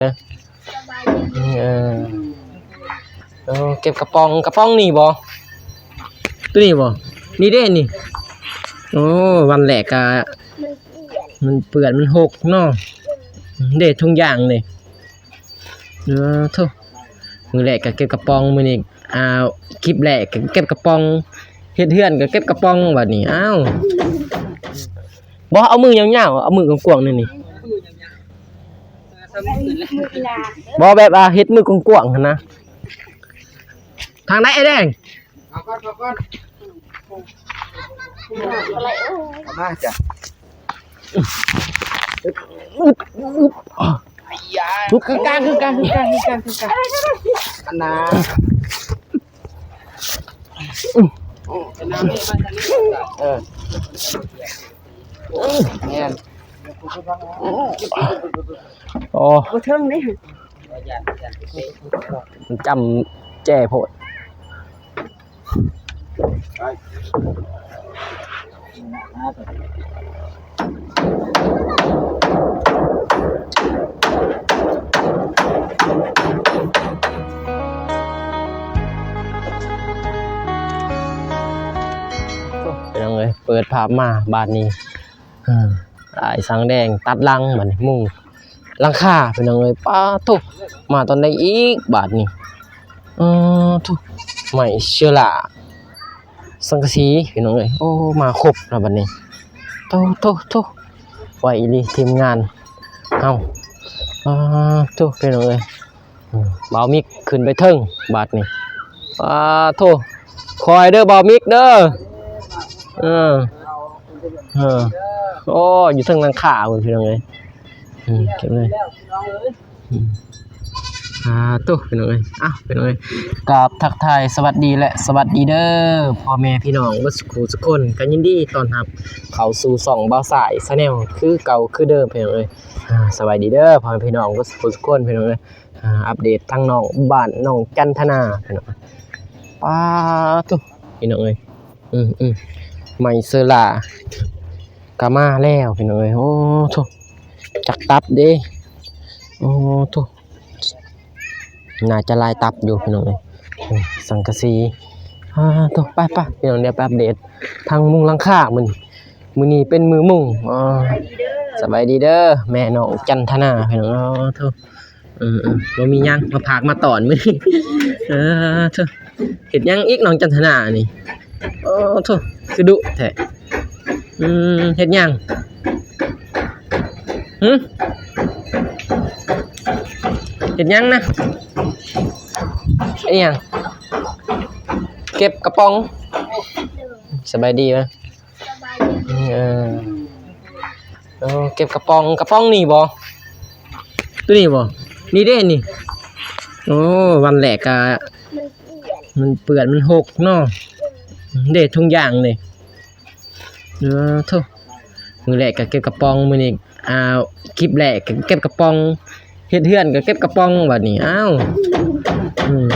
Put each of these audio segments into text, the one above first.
ເອີ ເອີ ເກັບກະປ໋ອງ ກະປ໋ອງນີ້ບໍ່? ໂຕນີ້ບໍ່? ນີ້ເດ້ນີ້. ໂອ້ ວັນແລກກະມັນເປື້ອນ ມັນຫົກເນາະ. ເດ້ ຖົງຢາງເດ້. ເອີ ໂທ້ ມື້ແລກກໍເກັບກະປ໋ອງ ມື້ນີ້ ອ່າ ຄລິບແລກກໍເກັບກະປ໋ອງ ເຮັດເຮືອນກໍເກັບກະປ໋ອງ ບັດນີ້. ອ້າວ ບໍ່ ເອົາມືຍາວໆ ເອົາມືກວ້າງໆ ນີ້ ນີ້. ບໍ່ ແບບວ່າເຮັດມືກວ້າງໆ ຫັ້ນນະ. ທາງໃດອ້າຍແດງ? ເອົາກ່ອນ ເອົາກ່ອນ ເອົາມາຈ້ະ. ຄືກັນ ຄືກັນ ຄືກັນ ຄືກັນ ຄືກັນ ອັນນ່າ. ເອີ ແມ່ນ. ໂອ້ ບໍ່ເຖິງເດ້ ມັນຈ້ຳແຈ້ໂພດ. ພີ່ນ້ອງເອີຍ ເປີດພາບມາບາດນີ້ ເອີ ອ້າຍສັງແດງຕັດຫຼັງ ບາດນີ້ມຸງຫຼັງຄາ ພີ່ນ້ອງເອີຍ. ປາໂທ້ ມາຕອນໃດອີກບາດນີ້? ເອີ ໂທ້ ໄມ້ເຊື້ອລາ ສັງກະສີ ພີ່ນ້ອງເອີຍ. ໂອ້ ມາຄົບແລ້ວບາດນີ້. ໂທ້ ໂທ້ ໂທ້ ໄວອີ່ຫຼີທີມງານເຮົາ. ປາໂທ້ ພີ່ນ້ອງເອີຍ. ອືມ ບ່າວມິກຂຶ້ນໄປເທິງບາດນີ້. ປາໂທ້ ຄອຍເດີບ່າວມິກເດີ. ເອີ ເອີ ໂອ້ ຢູ່ເທິງຫຼັງຄາພຸ້ນ ພີ່ນ້ອງເອີຍ. ອືມ ເກັບເລີຍ. ອືມ ອາ ໂທ້ ພີ່ນ້ອງເອີຍ. ອ້າວ ພີ່ນ້ອງເອີຍ ກາບທັກທາຍສະຫວັດດີ ແລະ ສະຫວັດດີເດີ ພໍ່ແມ່ພີ່ນ້ອງເບິດສູ່ຜູ້ສູ່ຄົນ. ກໍຍິນດີຕ້ອນຮັບເຂົ້າສູ່ຊ່ອງບ່າວຊາຍ Channel ຄືເກົ່າຄືເດີມ ພີ່ນ້ອງເອີຍ. ອາ ສະບາຍດີເດີ ພໍ່ແມ່ພີ່ນ້ອງເບິດສູ່ຜູ້ສູ່ຄົນ ພີ່ນ້ອງເອີຍ. ອາ ອັບເດດທາງນ້ອງບ້ານ ນ້ອງຈັນທະນາ ພີ່ນ້ອງ. ປາໂທ້ ພີ່ນ້ອງເອີຍ. ອືມໆ ໄມ້ເຊີລາກໍມາແລ້ວ ພີ່ນ້ອງເອີຍ. ໂອ້ໂທ້ ຈັກຕັບເດ້. ໂອ້ໂທ້ ໜ້າຈະຫຼາຍຕັບຢູ່ ພີ່ນ້ອງເອີຍ. ອືມ ສັງກະສີ. ອາໂທ້ ໄປໆ ພີ່ນ້ອງ ດຽວໄປອັບເດດທາງມຸງຫຼັງຄາມື້ນີ້. ມື້ນີ້ເປັນມື້ມຸງ. ອໍ ສະບາຍດີເດີ ແມ່ນ້ອງຈັນທະນາ ພີ່ນ້ອງ. ອໍໂທ້ ເອີໆ ບໍ່ມີຫຍັງ ມາຝາກມາຕ້ອນມື້ນີ້. ເອີ ໂທ້ ເຮັດຫຍັງອີກນ້ອງຈັນທະນານີ້? ໂອ້ໂທ້ ຄືດຸແທ້. ອືມ ເຮັດຫຍັງ? ຫຶ? ເຮັດຫຍັງນະ? ອີຫຍັງ? ເກັບກະປ໋ອງ. ສະບາຍດີວະ? ເອີ ໂອ້ ເກັບກະປ໋ອງ ກະປ໋ອງນີ້ບໍ່? ໂຕນີ້ບໍ່? ນີ້ເດ້ນີ້. ໂອ້ ວັນແລກກະມັນເປື້ອນ ມັນຫົກເນາະ. ເດ້ ຖົງຢາງເດ້. ເອີ ໂທ້ ມື້ແລກກະເກັບກະປ໋ອງ ມື້ນີ້ ອ່າ ຄລິບແລກກະເກັບກະປ໋ອງ ເຮັດເຮືອນກໍເກັບກະປ໋ອງບາດນີ້. ອ້າວ ອືມ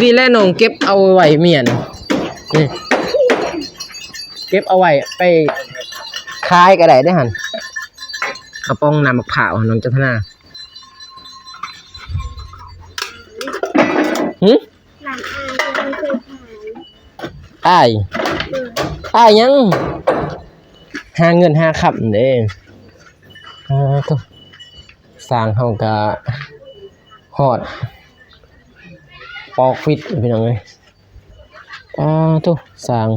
ດີແລ້ວນ້ອງເກັບເອົາໄວ້ມ້ຽນນີ້ ເກັບເອົາໄວ້ໄປຂາຍກໍໄດ້ເດ້ຫັ້ນ. ກະປ໋ອງນ້ຳໝາກພ້າວ ນ້ອງຈັນທະນາ. ຫຶ? ອ້າຍ ອ້າຍຫຍັງ? ຫາເງິນຫາຄຳເດ້. ອາໂທ້ ຊ່າງເຮົາກະຮອດປອກວິດ ພີ່ນ້ອງເອີຍ. ອາໂທ້ ຊ່າງ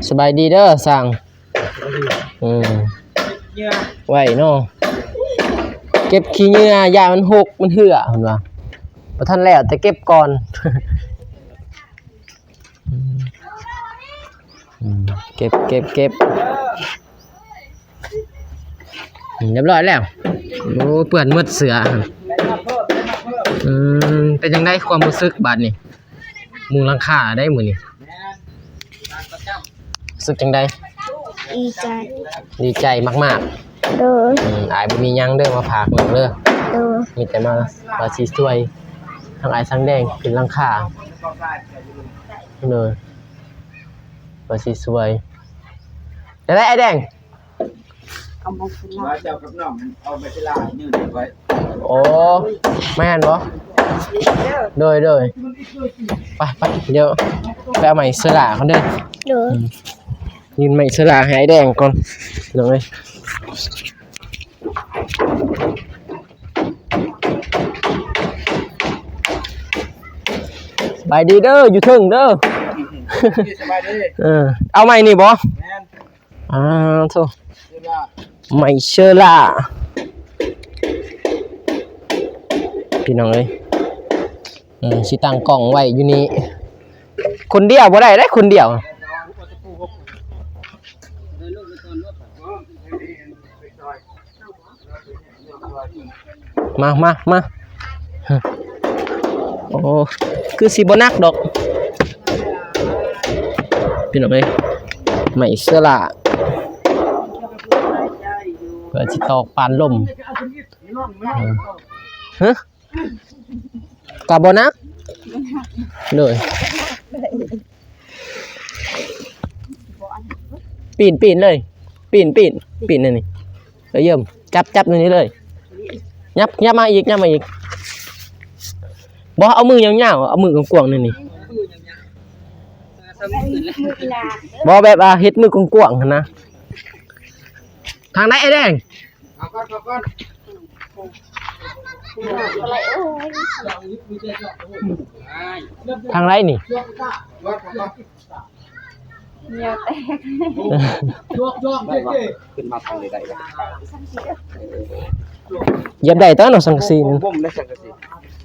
ສະບາຍດີເດີຊ່າງ. ອືມ ໄວເນາະ ເກັບຂີ້ເຫຍື້ອ ຢ້ານມັນຫົກ ມັນເຫື່ອ ເພິ່ນວ່າ. ບໍ່ທັນແລ້ວ ແຕ່ເກັບກ່ອນ. ອືມ ເກັບ ເກັບ ເກັບ ອືມ ຮຽບຮ້ອຍແລ້ວ. ໂອ້ ເປື້ອນໝົດເສື້ອ. ອືມ ເປັນຈັ່ງໃດຄວາມຮູ້ສຶກບາດນີ້? ມຸງຫຼັງຄາໄດ້ມື້ນີ້. ຮູ້ສຶກຈັ່ງໃດ? ດີໃຈ ດີໃຈມາກໆ. ໂດຍ. ອືມ ອ້າຍບໍ່ມີຫຍັງເດີມາຝາກນ້ອງເດີ. ໂດຍ. ມີແຕ່ມາ ວ່າຊິຊ່ວຍທາງອ້າຍສັງແດງຂຶ້ນຫຼັງຄາ. ໂດຍ. ວ່າຊິຊ່ວຍ ຈັ່ງໃດອ້າຍແດງ? ເອົາໄມ້ເຊລາ ວ່າເຈົ້າກັບນ້ອງນັ້ນເອົາໄມ້ເຊລາໃຫ້ຍື່ມໄວ້. ໂອ້ ແມ່ນບໍ່? ໂດຍ ໂດຍ ໄປ ໄປ ດຽວໄປເອົາໄມ້ເຊລາກ່ອນເດີ. ໂດຍ ອືມ ຍື່ມໄມ້ເຊລາໃຫ້ອ້າຍແດງກ່ອນ ນ້ອງເອີຍ. ສະບາຍດີເດີ ຢູ່ເທິງເດີ. ສະບາຍດີ ເອີ ເອົາໄມ້ນີ້ບໍ່? ແມ່ນ ອ້າໂທ້ ໄມ້ເຊລາ ພີ່ນ້ອງເອີຍ. ເອີ ຊິຕັ້ງກ້ອງໄວ້ຢູ່ນີ້ ຄົນດຽວບໍ່ໄດ້ເດ້ ຄົນດຽວ. ມາ ມາ ມາ ໂອ້ ຄືຊິບໍ່ໜັກດອກ ພີ່ນ້ອງເອີຍ. ໄມ້ເຊລາ ເພື່ອຊິຕອກປານລົມ. ເອີ ຮະ ກະບໍ່ໜັກ ໂດຍ. ປີນ ປີນເລີຍ ປີນ ປີນ ປີນອັນນີ້ ເອີ ເຢີ້ມ ຈັບ ຈັບຢູ່ນີ້ເລີຍ. ຫຍັບ ຫຍັບມາອີກ ຫຍັບມາອີກ. ບໍ່ ເອົາມືຍາວໆ ເອົາມືກວ້າງໆ ນີ້ ນີ້. ບໍ່ ແບບວ່າເຮັດມືກວ້າງໆ ຫັ້ນນະ. ທາງໃດອ້າຍແດງ? ເອົາກ່ອນ ເອົາກ່ອນ ທາງໃດນີ້? ແນວແຕກ ຂຶ້ນມາທາງນີ້ໄດ້ ຢຽບໄດ້ຕົວະເນາະ ສັງກະສີນັ້ນ. ບໍ່ໄດ້ສັງກະສີ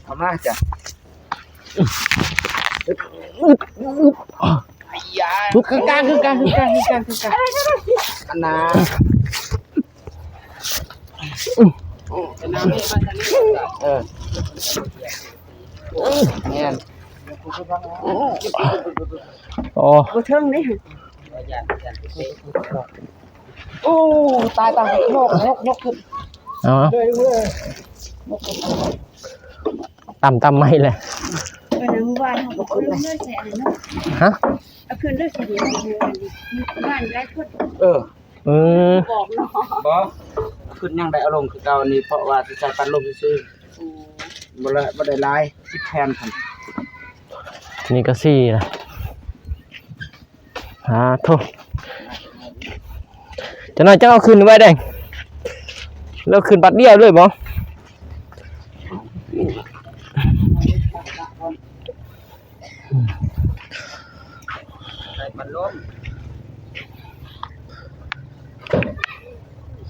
ເອົາມາຈ້ະ. ຄືກາງ ຄືກາງ ຄືກາງ ຄືກາງ ຄືກາງ ອັນນ່າ. ເອີ ແມ່ນ ໂອ້ ບໍ່ເຖິງນີ້. ໂອ້ ຕາຍ ຕາຍ ຍົກ ຍົກ ຍົກຂຶ້ນ. ເອົາ ຕຳ ຕຳໄມ້ແຫຼະ. ເອີ ມື້ວານເຮົາກໍເອົາລົງເລີຍໃສ່ອັນນັ້ນເນາະ. ຮະ? ເອົາຂຶ້ນເລີຍໃສ່ເດ ມື້ວານນີ້ ມື້ວານຫຼາຍຄົນ. ເອີ ອືມ ບອກເນາະ ບໍ່ ຂຶ້ນຍັງໄດ້ເອົາລົງຄືເກົ່ານີ້ ເພາະວ່າຊິໃສ່ປັດລົມຊື່ໆ. ໂອ້ ບໍ່ໄດ້ ບໍ່ໄດ້ຫຼາຍ ສິບແຜ່ນ. ນີ້ກໍສີ່ລະ. ອາໂທ້ ຈັກໜ້ອຍຈັ່ງເອົາຂຶ້ນໄວ້ໄດ້. ແລ້ວຂຶ້ນບາດດຽວເລີຍບໍ່? ໃສ່ພັດລົມ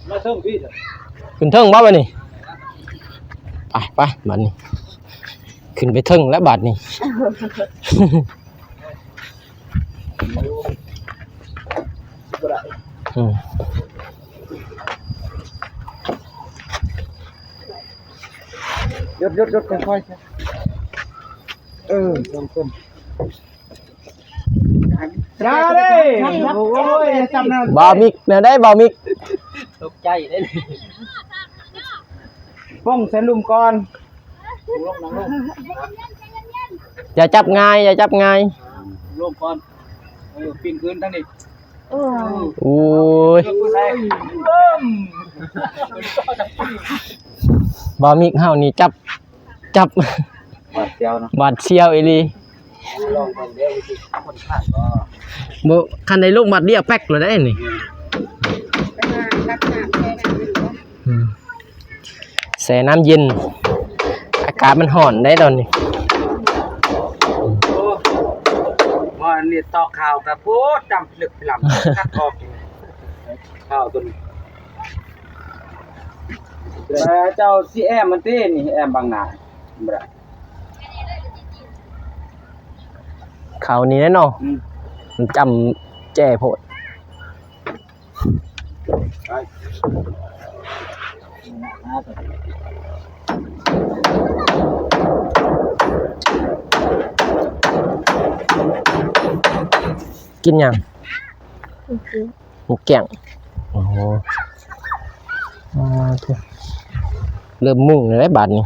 ມາເທິງພີ້ ຂຶ້ນເທິງບໍ່ບາດນີ້? ໄປ ໄປ ບາດນີ້ ຂຶ້ນໄປເທິງແລ້ວບາດນີ້. ບໍ່ໄດ້ ອືມ ຢຸດ ຢຸດ ຢຸດ ຄ່ອຍໆ ເອີ ສອງຄົນ ຢ່າເດ້ ໂອ້ຍ ຈັບນະ ບ່າວມິກ ແນວໃດບ່າວມິກ? ຕົກໃຈເດ້ ປົງໃສ່ລຸ່ມກ່ອນ. ລົງ ນັ່ງລົງ ຢ່າຈັບງ່າຍ ຢ່າຈັບງ່າຍ ລົງກ່ອນ. ເອີ ປີນຂຶ້ນທາງນີ້. ໂອ້ຍ ບ່າວມິກເຮົານີ້ຈັບ ຈັບ ຫວາດສຽວເນາະ ຫວາດສຽວອີ່ຫຼີ. ລອງເບິ່ງເດີ ຄົນຂາດບໍ່ ບໍ່ ຄັນໄດ້ລົງບາດດຽວແປັກໂລດໄດ໋ນີ້. ອືມ ແຊ່ນ້ຳເຢັນ ອາກາດມັນຮ້ອນໄດ໋ຕອນນີ້. ໂອ້ ວ່ານີ້ຕອກຂ່າວກະໂພດ ດຳລຶກພິລຳ ຄັດອອກຂ່າວຕົວນີ້. ແລ້ວເຈົ້າຊິແອ້ມມັນຕິ ນີ້ແອ້ມບັງໜ້າບໍ່ໄດ້. ເຂົ້ານີ້ແຫຼະເນາະ ອືມ ມັນຈ້ຳແຈ້ໂພດ. ກິນຫຍັງ? ໝູກກ້ຽງ ໝູກກ້ຽງ. ໂອ້ໂຫ ອ່າ ເລີ່ມມຸ້ງແລ້ວບາດນີ້. ໂ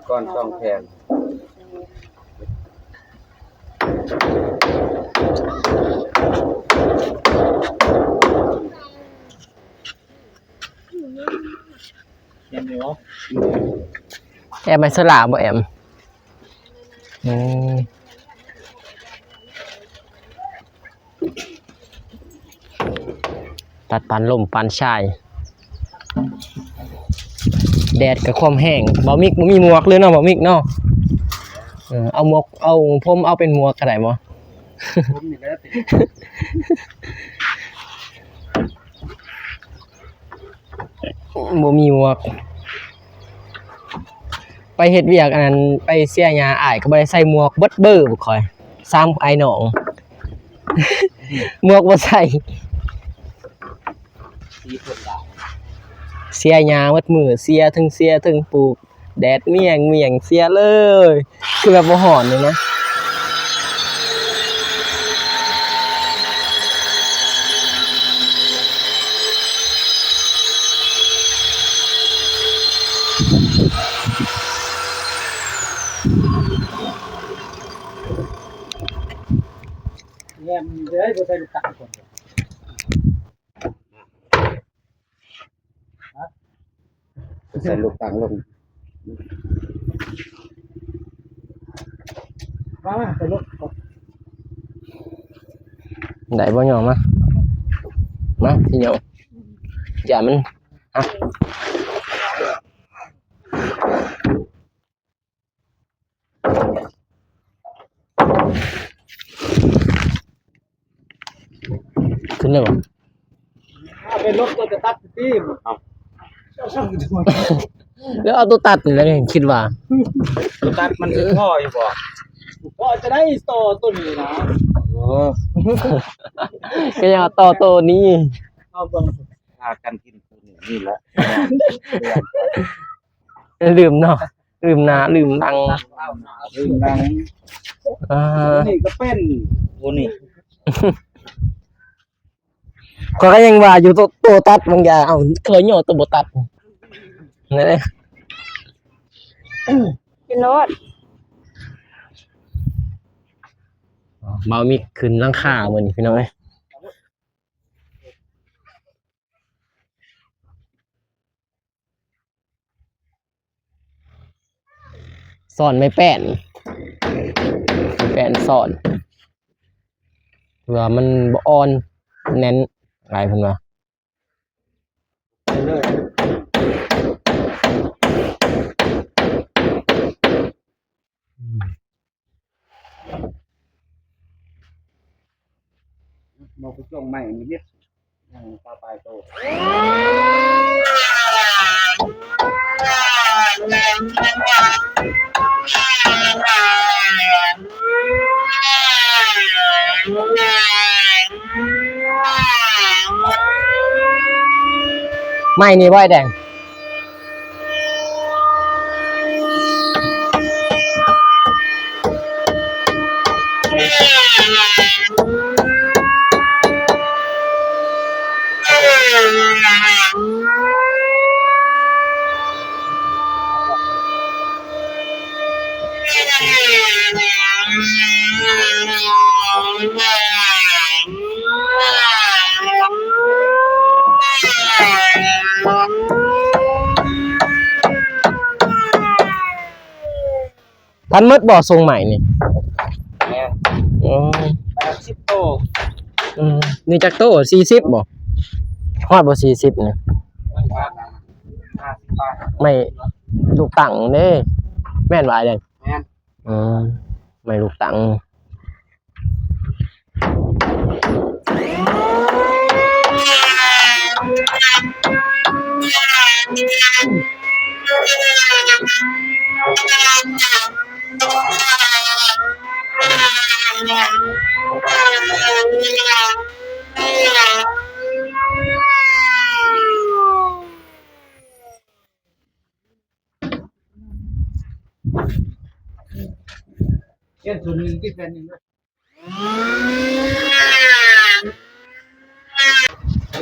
ກ່ອນສອງແຜ່ນ. ແອມ ໄມ້ສະຫຼາບໍ່ແອມ? ອືມ ຕັດປານລົມປານຊາຍ ແດດກະຄວາມແຮງ. ບ່າວມິກບໍ່ມີໝວກເລີຍເນາະ ບ່າວມິກເນາະ. ເອີ ເອົາໝວກ ເອົາ ຜົມເອົາເປັນໝວກກະໄດ້ບໍ່? ຜົມນີ້ແຫຼະຕິ ບໍ່ມີໝວກ. ໄປເຮັດວຽກອັນນັ້ນ ໄປເສຍຫຍ້າ ອ້າຍກະບໍ່ໄດ້ໃສ່ໝວກ ເບິດເບີພວກຂ້ອຍ ສາມອ້າຍນ້ອງ ໝວກບໍ່ໃສ່ ເສຍຫຍ້າເບິດມື້ ເສຍ ເທິງເສຍເທິງປູກ ແດດມ້ຽງໆ ເສຍເລີຍ ຄືແບບບໍ່ຮ້ອນນີ້ນະ. ແນມເດີ ບໍ່ໃສ່ລູກຕັງກ່ອນ. ໃສ່ລູກຕັງລົງ ມາ ມາ ໃສ່ລົງ ໄດ້ບໍ່? ຍໍມາ ມາ ຊິຍໍ ຢ່າມັນ ອ່ະ. ຂຶ້ນແລ້ວບໍ່? ເອົາໄປລົດໂຕຕັດຕິ ເອົາ ແລ້ວເອົາໂຕຕັດນີ້ແຫຼະ ຄິດວ່າ ໂຕຕັດມັນຊິພໍຢູ່ບໍ່? ພໍຈະໄດ້ຕໍ່ໂຕນີ້ນະ ໂອ້ ກະຍັງເອົາຕໍ່ໂຕນີ້ ເອົາເບິ່ງ ພາກັນກິນຄືນນີ້ແຫຼະ ລືມເນາະ ລືມໜ້າລືມຫຼັງ ລືມຫຼັງ ເອີ ໂຕນີ້ກະເປັນ ໂຕນີ້ ຂ້ອຍກະຍັງວ່າຢູ່ ໂຕ ໂຕຕັດບາງຢ່າງ ເອົາ ຂ້ອຍຍໍໂຕບໍ່ຕັດ ນັ້ນແຫຼະ ກິນໂລດ ບ່າວມິກຂຶ້ນຫຼັງຄາມື້ນີ້ ພີ່ນ້ອງເອີຍ. ຊ້ອນໄມ້ແປ້ນ ໄມ້ແປ້ນຊ້ອນ ເພື່ອມັນບໍ່ອ່ອນແໜ້ນຫຼາຍ ເພິ່ນວ່າ. ບໍ່ໄປສົ່ງໃໝ່ນີ້ເຮັດ ຍັງຊາວປາຍໂຕ ໃໝ່ນີ້ບໍ່ອ້າຍແດງ? ທັນໝົດບໍ່ ສົ່ງໃໝ່ນີ້? ແມ່ນ ໂອ້ ແປດສິບໂຕ. ອືມ ນີ້ຈັກໂຕ? ສີ່ສິບບໍ່? ຮອດບໍ່ສີ່ສິບນີ້? ຫ້າສິບປາຍ. ໄມ້ລູກຕັງເດ້ ແມ່ນບໍ່ອ້າຍແດງ? ແມ່ນ. ອືມ ໄມ້ລູກຕັງ.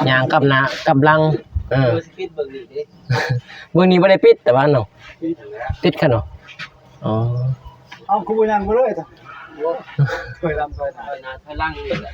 ຍ່າງກັບໜ້າກັບຫຼັງ ເອີ ເບິ່ງນີ້ບໍ່ໄດ້ປິດ ແຕ່ວ່າເນາະ ປິດຄັນເນາະ. ອໍ ເອົາ ຄືບໍ່ຍ່າງໄປເລີຍ ໂອ້ ຖອຍຫຼັງ ຖອຍຫຼັງ ຖອຍໜ້າຖອຍຫຼັງນີ້ແຫຼະ.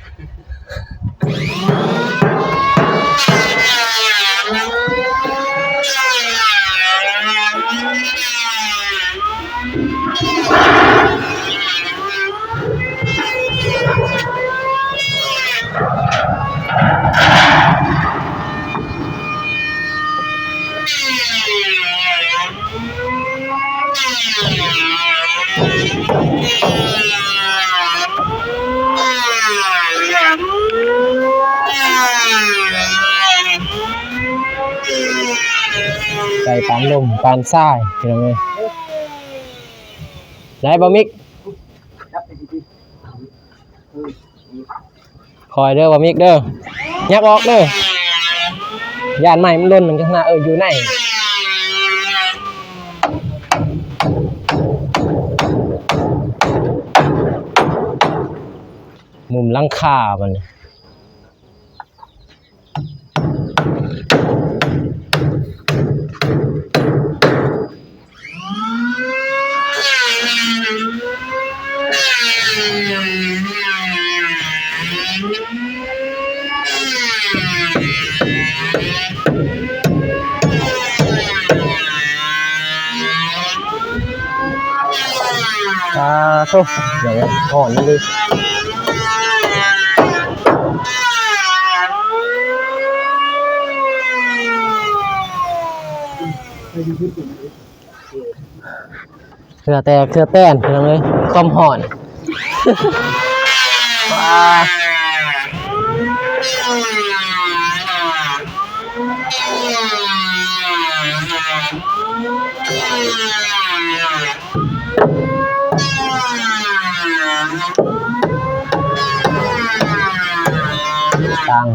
ໄກ່ປານດົງປານຊາຍ ພີ່ນ້ອງເອີຍ. ໄດ້ບໍ່ມິກ? ຄ່ອຍເດີບໍ່ມິກເດີ ຫຍັບອອກເດີ ຢ້ານໄມ້ມັນຫຼົ່ນ ມັນກໍໜ້າ ເອີ ຢູ່ໃນ ມຸມຫຼັງຄາມັນ. ສາທຸ ຢ່າງນັ້ນ ຮ້ອນນຳເດີ. ເຫື່ອແຕກເຫື່ອແຕນ ພີ່ນ້ອງເອີຍ ຄວາມຮ້ອນ. ວ້າ ຕັ້ງ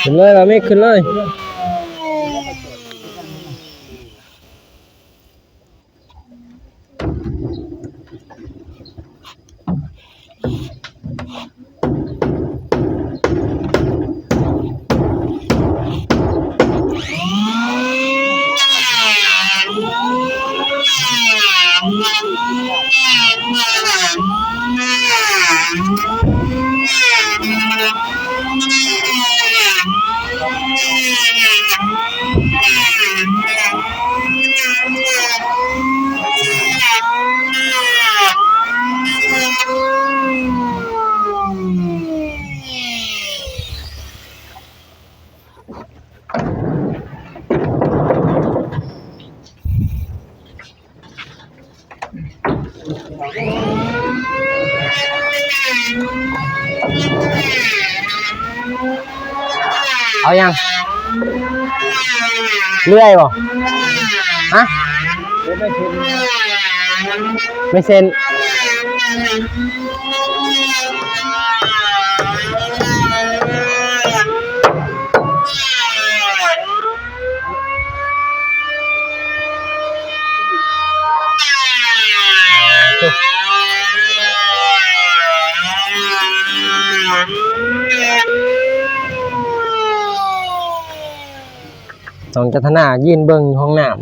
ຂຶ້ນເລີຍ ບ່າວມິກ ຂຶ້ນເລີຍ. ເອົາຫຍັງ? ເລື່ອຍບໍ່? ຮະ? ໄມ້ເສັ້ນ. ຕ້ອງຈັດຖະໜາຢືນເບິ່ງຫ້ອງນ້ຳ.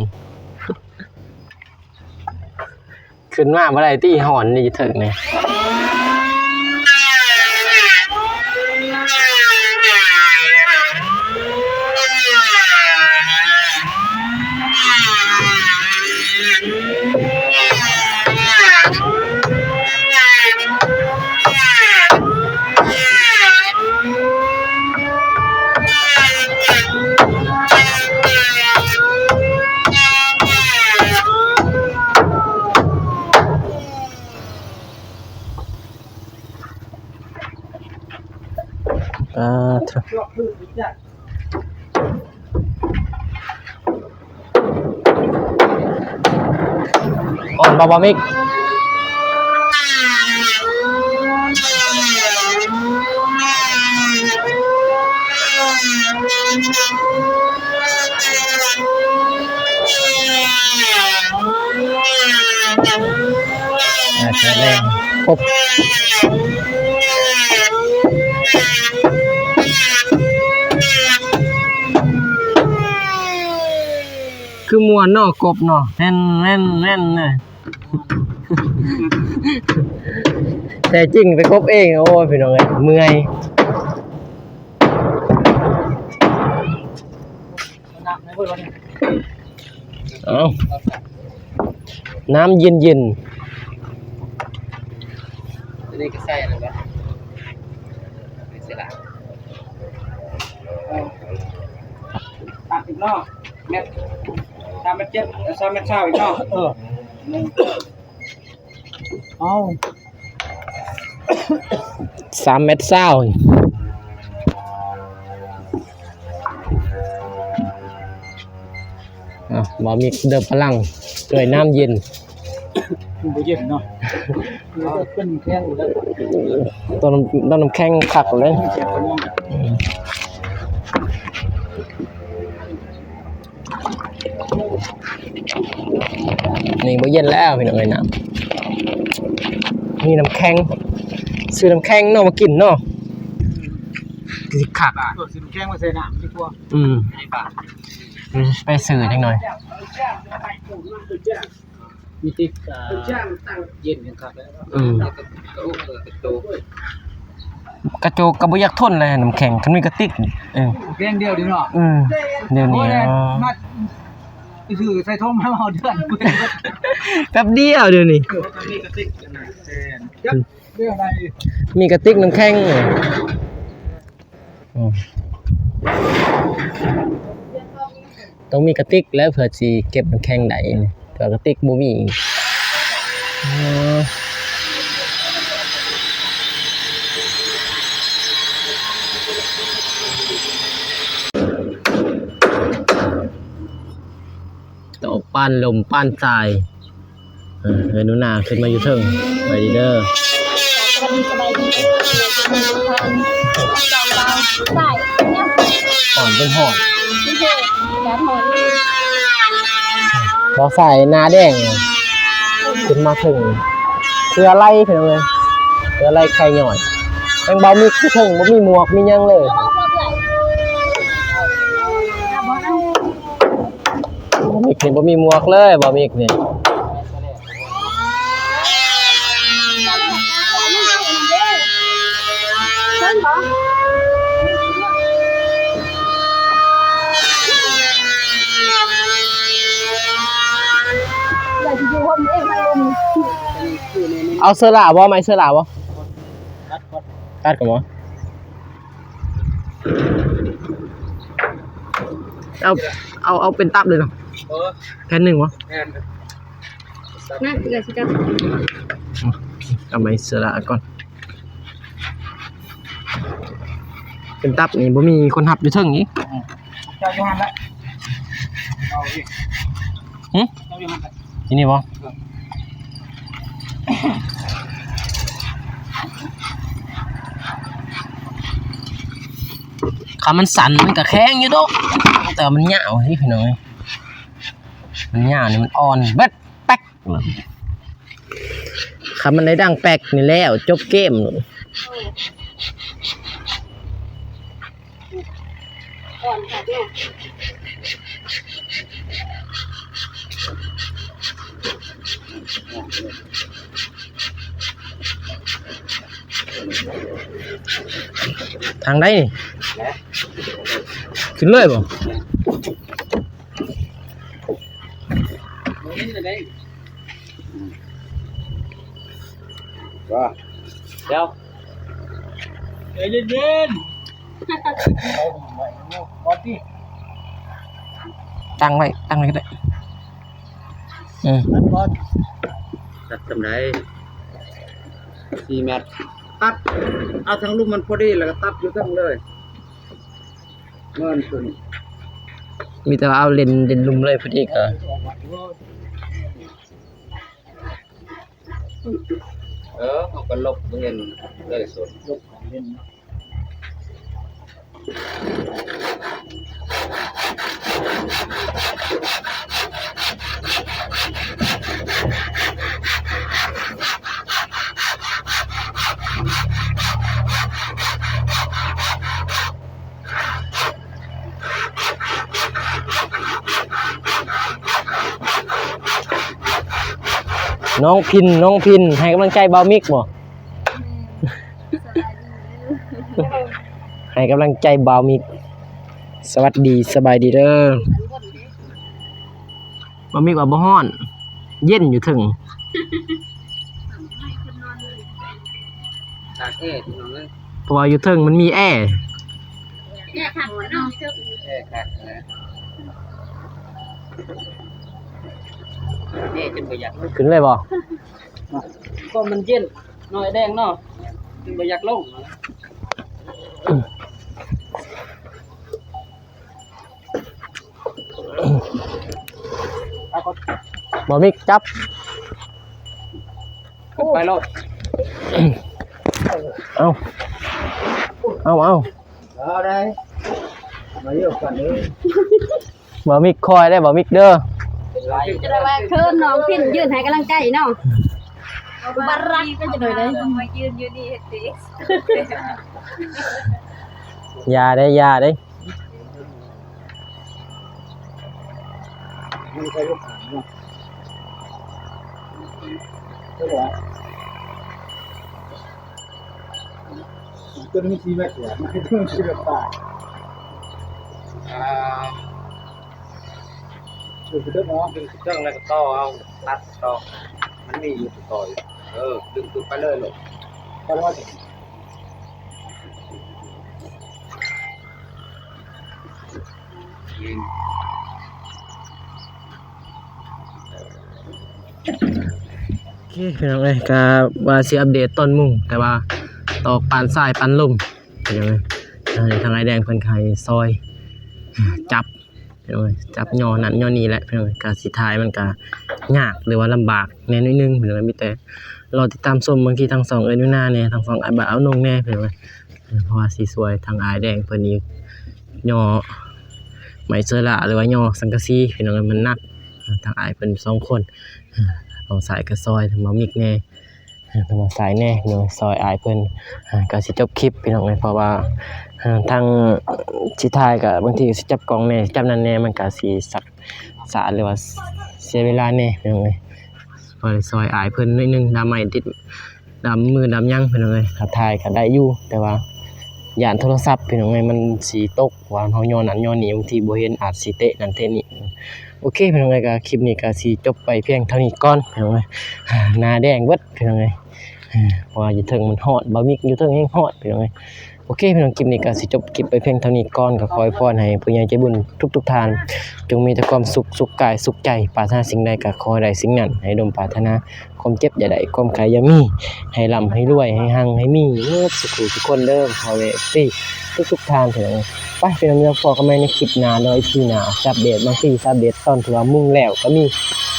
ຂຶ້ນມາບໍ່ໄດ້ຕິ ຮ້ອນຢູ່ເທິງນີ້. ອ່າ ອ່ອນບໍ່ ບໍ່ມິກ? ອ່າ ແຂນແຮງ ຄົບ. ຄືມ່ວນເນາະ ກົບເນາະ ແມ່ນໆໆ ແທ້ຈິງໄປກົບເອງ. ໂອ້ຍ ພີ່ນ້ອງເອີຍ ເມື່ອຍ. ເອົາ ນ້ຳເຢັນໆ. ຕົວນີ້ກໍໃສ່ອັນນັ້ນແຫຼະ ເສຍລະ ຕັດອີກເນາະ ແມັດ ສາມແມັດເຈັດ ເອີ ສາມແມັດຊາວອີກເນາະ. ເອີ ເອົາ ສາມແມັດຊາວ. ອ່ະ ບ່າວມິກເດີມພະລັງດ້ວຍນ້ຳເຢັນ. ມັນບໍ່ເຢັນເນາະ ມັນກໍເປັນແຂງຢູ່ແລ້ວ ຕ້ອງ ຕ້ອງນ້ຳແຂງຄັກເລີຍ. ນີ້ບໍ່ເຢັນແລ້ວພີ່ນ້ອງເອີຍ ນ້ຳ ມີນ້ຳແຂງ ຊື້ນ້ຳແຂງເນາະມາກິນເນາະ ຄືຊິຄັກ. ເອີ ຊື້ນ້ຳແຂງມາໃສ່ນ້ຳດີກວ່າ. ອືມ ໄປຊື້ຈັກໜ່ອຍ. ມີຕິກ ອ່າ ເຢັນແຮງຄັກແລ້ວ. ອືມ ກະໂຈກ ກະໂຈກກໍບໍ່ຢາກທົນແລ້ວ ນ້ຳແຂງ ຄັນມີກະຕິກ. ເອີ ແຂງດຽວນີ້ເນາະ. ອືມ ດຽວນີ້ ໂອ້ຍ ມາຊື້ໃສ່ຖົງມາເອົາເດືອນ ແປັບດຽວດຽວນີ້ ເອີ ມີກະຕິກ ມີກະຕິກນ້ຳແຂງ. ອືມ ຕ້ອງມີກະຕິກແລ້ວ ເພື່ອຊິເກັບນ້ຳແຂງໄດ້ ເພາະກະຕິກບໍ່ມີ. ໂຕປານລົມປານຊາຍ. ເອີ ເອີ ໜູນາຂຶ້ນມາຢູ່ເທິງ ສະບາຍດີເດີ. ສະບາຍດີ ສະບາຍດີເດີ ສອງບ່າວຊາຍ ຮ້ອນເປັນຮ້ອນ ເປັນຮ້ອນ ແດດຮ້ອນ. ບ່າວຊາຍໜ້າແດງ ຂຶ້ນມາເທິງ ເສື້ອໄລ່ພີ່ນ້ອງເອີຍ ເສື້ອໄລ່ໄຂ່ຍ້ອຍ. ແຕ່ງບ່າວມິກຢູ່ເທິງ ບໍ່ມີໝວກມີຫຍັງເລີຍ. ບ່າວມິກນີ້ບໍ່ມີໝວກເລີຍ ບ່າວມິກນີ້. ເອົາເສື້ອລາວບໍ່? ໄມ້ເສື້ອລາວບໍ່? ຕັດກ່ອນ ຕັດກ່ອນບໍ່? ເອົາ ເອົາ ເອົາເປັນຕັບເລີຍເນາະ. ເອີ ແຜ່ນໜຶ່ງບໍ່? ແມ່ນ ນັ້ນເຫຼືອຊິກັບ ເອົາໄມ້ເສື້ອລາກ່ອນ. ເປັນຕັບນີ້ບໍ່ມີຄົນຮັບຢູ່ເທິງອີກ. ເຈົ້າຢູ່ຫັ້ນລະ ເອົາອີກ ຫຶ? ເຈົ້າຢູ່ຫັ້ນລະ ທີ່ນີ້ບໍ່? ຄັນມັນສັ້ນມັນກະແຂງຢູ່ດອກ ແຕ່ວ່າມັນຍາວເດ້ພີ່ນ້ອງເອີຍ ມັນຍາວນີ້ມັນອ່ອນເບິດແປັກ. ຄັນມັນໄດ້ດັງແປັກນີ້ແລ້ວ ຈົບເກມ. ທາງໃດນີ້? ຂຶ້ນເລີຍບໍ່? ວ່າ ດຽວ ໃຈເຢັນໆ ຕັ້ງໄວ້ ຕັ້ງໄວ້ກໍໄດ້. ເອີ ຕັດກ່ອນ ຕັດສ່ຳໃດ? ສີ່ແມັດ ຕັດເອົາທາງລຸ່ມມັນພໍດີ ແລ້ວກໍຕັດຢູ່ເທິງເລີຍ. ເມີນຕົວນີ້ ມີແຕ່ວ່າເອົາເຫຼັ້ນ ເຫຼັ້ນລຸ່ມເລີຍພໍດີກໍ ເອີ ເຮົາກໍຫຼົບບໍ່ເຫັນເລີຍສົນ ຫຼົບຂອງເຫຼັ້ນເນາະ. ເ ນ້ອງພິນ ນ້ອງພິນ ໃຫ້ກຳລັງໃຈບ່າວມິກບໍ່? ໃຫ້ກຳລັງໃຈບ່າວມິກ. ສະຫວັດດີ ສະບາຍດີເດີ. ບ່າວມິກວ່າບໍ່ຮ້ອນ ເຢັນຢູ່ເທິງ ຕາກແອ ພີ່ນ້ອງເອີຍ ເພາະວ່າຢູ່ເທິງມັນມີແອ ແອຄັກເນາະ ແອຄັກນະ ແອຈົນບໍ່ຢາກ ຂຶ້ນເລີຍບໍ່? ກໍມັນເຢັນເນາະ ແອແດງເນາະ ຈຶ່ງບໍ່ຢາກລົງ. ບ່າວມິກຈັບ ຂຶ້ນໄປໂລດ ເອົາ ເອົາ ເອົາ ເອົາໄດ້ ມາຢູ່ກັນເດີ. ບ່າວມິກຄອຍໄດ້ ບ່າວມິກເດີ ຈະໄດ້ວ່າເຄີນນ້ອງພິນຢືນໃຫ້ກຳລັງໃຈເນາະ ບາລັກກໍຈະໄດ້ ມາຢືນຢູ່ນີ້ເຮັດຕິ ຢ່າເດ້ ຢ່າເດ້. ມັນໃຊ້ລູກຫາງເນາະ ໃຊ່ບໍ່? ຕົວນີ້ມັນສີ່ແມັດກວ່າ ມັນຄືຕົວນີ້ແບບຕາຍ ອ່າ ເອີ ຄືເດີເນາະ ດຶງຄືເດີແລ້ວກໍຕໍ່ເອົາ ຕັດຕໍ່ ມັນມີຢູ່ຕໍ່ຢູ່ ເອີ ດຶງຂຶ້ນໄປເລີຍໂລດ ໄປແລ້ວ. ໂອເຄ ພີ່ນ້ອງເອີຍ ກະວ່າຊິອັບເດດຕອນມຸງ ແຕ່ວ່າຕອກປານສາຍປານລົມ ພີ່ນ້ອງເອີຍ. ທາງອ້າຍແດງເພິ່ນກະໃຫ້ຊອຍ ຈັບ ພີ່ນ້ອງເອີຍ ຈັບຍໍນັ້ນຍໍນີ້ແຫຼະ ພີ່ນ້ອງເອີຍ. ກະຊິຖ່າຍມັນກະຍາກ ຫຼືວ່າລຳບາກແດ່ໜ້ອຍໜຶ່ງ ພີ່ນ້ອງເອີຍ. ມີແຕ່ລໍຕິດຕາມຊົມເບິ່ງທີ່ທາງຊ່ອງເອື້ອຍໜູນາແດ່ ທາງຊ່ອງອ້າຍບ່າວອານົງແດ່ ພີ່ນ້ອງເອີຍ. ເພາະວ່າຊິຊ່ວຍທາງອ້າຍແດງເພິ່ນອີກ ຍໍໄມ້ເຊີລາ ຫຼືວ່າຍໍສັງກະສີ ພີ່ນ້ອງເອີຍ ມັນໜັກ. ທາງອ້າຍເພິ່ນສອງຄົນ ທາງບ່າວສາຍກໍຊ່ອຍ ທາງບ່າວມິກແດ່ ທາງບ່າວສາຍແດ່ ພີ່ນ້ອງ ຊ່ອຍອ້າຍເພິ່ນ. ກະຊິຈົບຄລິບ ພີ່ນ້ອງເອີຍ ເພາະວ່າທາງຊິຖ່າຍກະບາງທີກໍຊິຈັບກ້ອງແດ່ ຈັບນັ້ນແດ່ ມັນກະຊິຊັກຊ້າ ຫຼືວ່າເສຍເວລາແດ່ ພີ່ນ້ອງເອີຍ. ພໍໄດ້ຊ່ອຍອ້າຍເພິ່ນໜ້ອຍໜຶ່ງ ດາມໄມ້ຕິດ ດາມມືດາມຫຍັງ ພີ່ນ້ອງເອີຍ. ຖ້າຖ່າຍກໍໄດ້ຢູ່ ແຕ່ວ່າຢ້ານໂທລະສັບ ພີ່ນ້ອງເອີຍ ມັນຊິຕົກ ວ່າເຮົາຍໍນັ້ນຍໍນີ້ ບາງທີບໍ່ເຫັນ ອາດຊິເຕະນັ້ນເຕະນີ້. ໂອເຄ ພີ່ນ້ອງເອີຍ ກໍຄລິບນີ້ກໍຊິຈົບໄປພຽງເທົ່ານີ້ກ່ອນ ພີ່ນ້ອງເອີຍ. ໜ້າແດງເບິດ ພີ່ນ້ອງເອີຍ ເພາະວ່າຢູ່ເທິງມັນຮ້ອນ ບ່າວມິກຢູ່ເທິງແຮງຮ້ອນ ພີ່ນ້ອງເອີຍ. ໂອເຄ ພີ່ນ້ອງ ຄລິບນີ້ກໍຊິຈົບຄລິບໄປພຽງເທົ່ານີ້ກ່ອນ. ກໍຂໍອວຍພອນໃຫ້ຜູ້ໃຫຍ່ໃຈບຸນທຸກໆທ່ານ ຈົ່ງມີແຕ່ຄວາມສຸກ ສຸກກາຍສຸກໃຈ ປາດຖະໜາສິ່ງໃດກໍຂໍໃຫ້ໄດ້ສິ່ງນັ້ນ ໃຫ້ສົມປາດຖະໜາ ຄວາມເຈັບຢ່າໄດ້ ຄວາມໄຂ້ຢ່າມີ ໃຫ້ລ່ຳໃຫ້ລວຍ ໃຫ້ຮັ່ງໃຫ້ມີເໝິດສູ່ຜູ້ສູ່ຄົນເດີ ພໍ່ແມ່ເອັຟຊີທຸກໆທ່ານ. ພີ່ນ້ອງ ໄປ ພີ່ນ້ອງ ມາພໍ້ກັນໃໝ່ໃນຄລິບໜ້າເນາະ ອີພີໜ້າ ອັບເດດ ບາງທີອັບເດດຕອນທີ່ວ່າມຸງແລ້ວກໍມີ.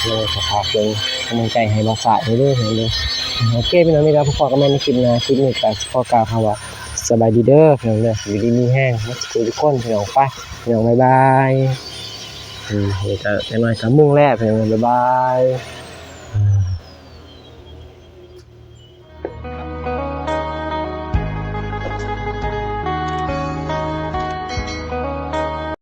ພີ່ນ້ອງ ກໍຝາກເປັນກຳລັງໃຈໃຫ້ບ່າວສາຍເດີ ເດີ. ໂອເຄ ພີ່ນ້ອງ ມີກໍພໍ້ກັນໃໝ່ໃນຄລິບໜ້າ ຄລິບນີ້ກໍຂໍກ່າວຄຳວ່າ ສະບາຍດີເດີ ພີ່ນ້ອງເດີ ຢູ່ດີມີແຮງເໝິດສູ່ທຸກຄົນ ພີ່ນ້ອງ. ໄປ ພີ່ນ້ອງ ບາຍບາຍ. ອືມ ນີ້ກໍຈັກໜ້ອຍກໍມຸງແລ້ວ ພີ່ນ້ອງ ບາຍບາຍ.